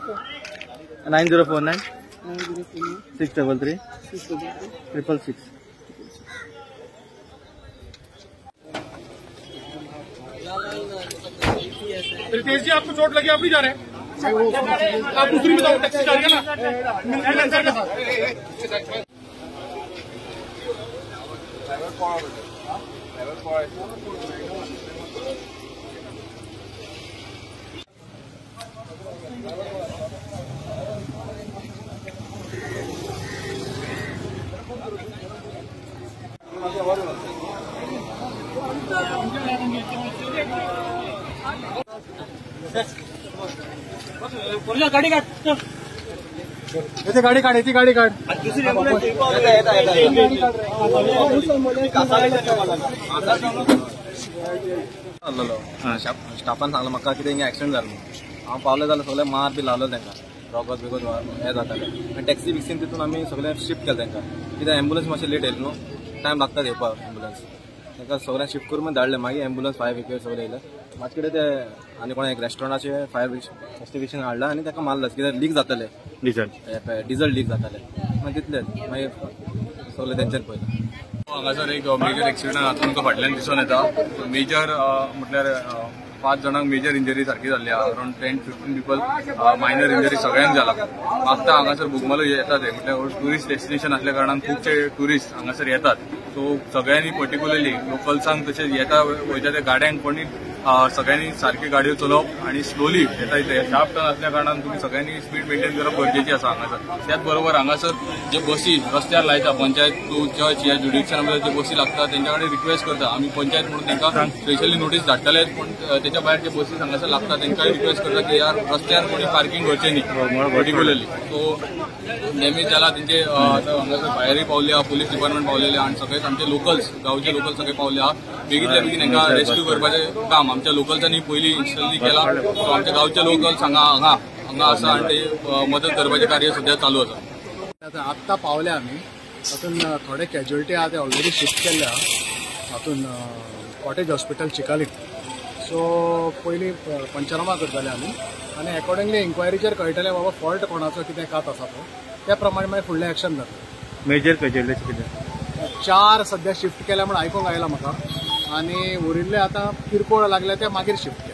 9049 633 666. Ritesh जी आपको चोट लगी, आप नहीं जा रहे हैं, आप दूसरी बताओ, टैक्सी जा रही है ना के साथ। गाडी काढ, गाडी काढ, गाडी काढ. स्टाफान सांगलो म्हाका कितें हिंगा एक्सिडंट जालो म्हणून. हांव पावलें जाल्यार सगळें मार बी लावलो तांकां, रोगत बिगत हें जातालें. आनी टॅक्सी बिक्सीन तितून आमी सगळें शिफ्ट केलें तांकां, कित्याक एम्बुलन्स मातशें लेट येयलें न्हू, टायम लागता येवपाक एम्बुलन्स. तांकां सगळें शिफ्ट करून मागीर धाडलें. मागीर एम्बुलन्स फायर ब्रिगेड सगळें येयलें. मातशें कडेन ते आनी कोणा एक रेस्टॉरंटाचे फायर एक्सटिंग्विशन हाडला आनी ताका मारलें, कित्याक लीक जातालें, डिझल लीक जातालें. मागीर तितलें मागीर सगळें तेंचेर पळयलें. हांगासर एक मेजर एक्सिडंट आतां तुमकां फाटल्यान दिसून येता. मेजर म्हटल्यार 5 जाणांक मेजर इंजरी सारकी जाल्ली आहा. Around 10-15 people minor injury सगळ्यांक जाला. मागता हांगासर बोगमालो येतात, म्हटल्यार ट्युरिस्ट डेस्टिनेशन असल्या कारणान खुबशे ट्युरिस्ट हांगासर येतात. सो सगळ्यांनी पर्टिक्युलरली लोकल्सांक तशेंच येता वयता त्या गाड्यांक कोणी सगळ्यांनी सारकी गाडयो चलोवप आनी स्लोली येता शार्प टर्न असल्या कारणान तुमी सगळ्यांनी स्पीड मेंटेन करप गरजेची आसा हांगासर. त्याच बरोबर हांगासर जे बसी रस्त्यार लायता, पंचायत टू चर्च ह्या ज्युडिक्शना भितर जे बसी लागता तेंच्या कडेन रिक्वेस्ट करता आमी पंचायत म्हणून तांकां स्पेशली नोटीस धाडटले. पूण तेच्या भायर जे बसीस हांगासर लागता तांकांय रिक्वेस्ट करता की यार रस्त्यार कोणी पार्किंग करचें न्ही पर्टिक्युलरली. सो डॅमेज जाला तेंचे हांगासर फायरूय पावले आहा, पुलीस डिपार्टमेंट पावलेले आनी सगळेच आमचे लोकल्स, गांवचे लोकल्स सगळे पावले आहा. बेगीतल्या बेगीन हांकां रेस्क्यू करपाचें काम आमच्या लोकल्सांनी पयलीं इन्स्टंटली केला. सो आमच्या गांवचे लोकल्स हांगा हांगा हांगा आसा आनी ते मदत करपाचें कार्य सद्या चालू आसा. आत्तां पावले आमी, तातूंत थोडे कॅज्युअलिटी आहा ते ऑलरेडी शिफ्ट केल्ले आहा तातूंत कॉटेज हॉस्पिटल चिकालीक. सो पयलीं पंचनामा करतले आमी आनी एकॉर्डिंगली इन्क्वायरीचेर कळटलें बाबा फॉल्ट कोणाचो कितें कात आसा तो, त्या प्रमाणे मागीर फुडलें एक्शन जातलें. मेजर कॅज्युअलिटी कितें 4 सद्या शिफ्ट केल्या म्हूण आयकूंक आयलां म्हाका, आनी उरिल्ले आतां किरकोळ लागले ते मागीर शिफ्ट केले.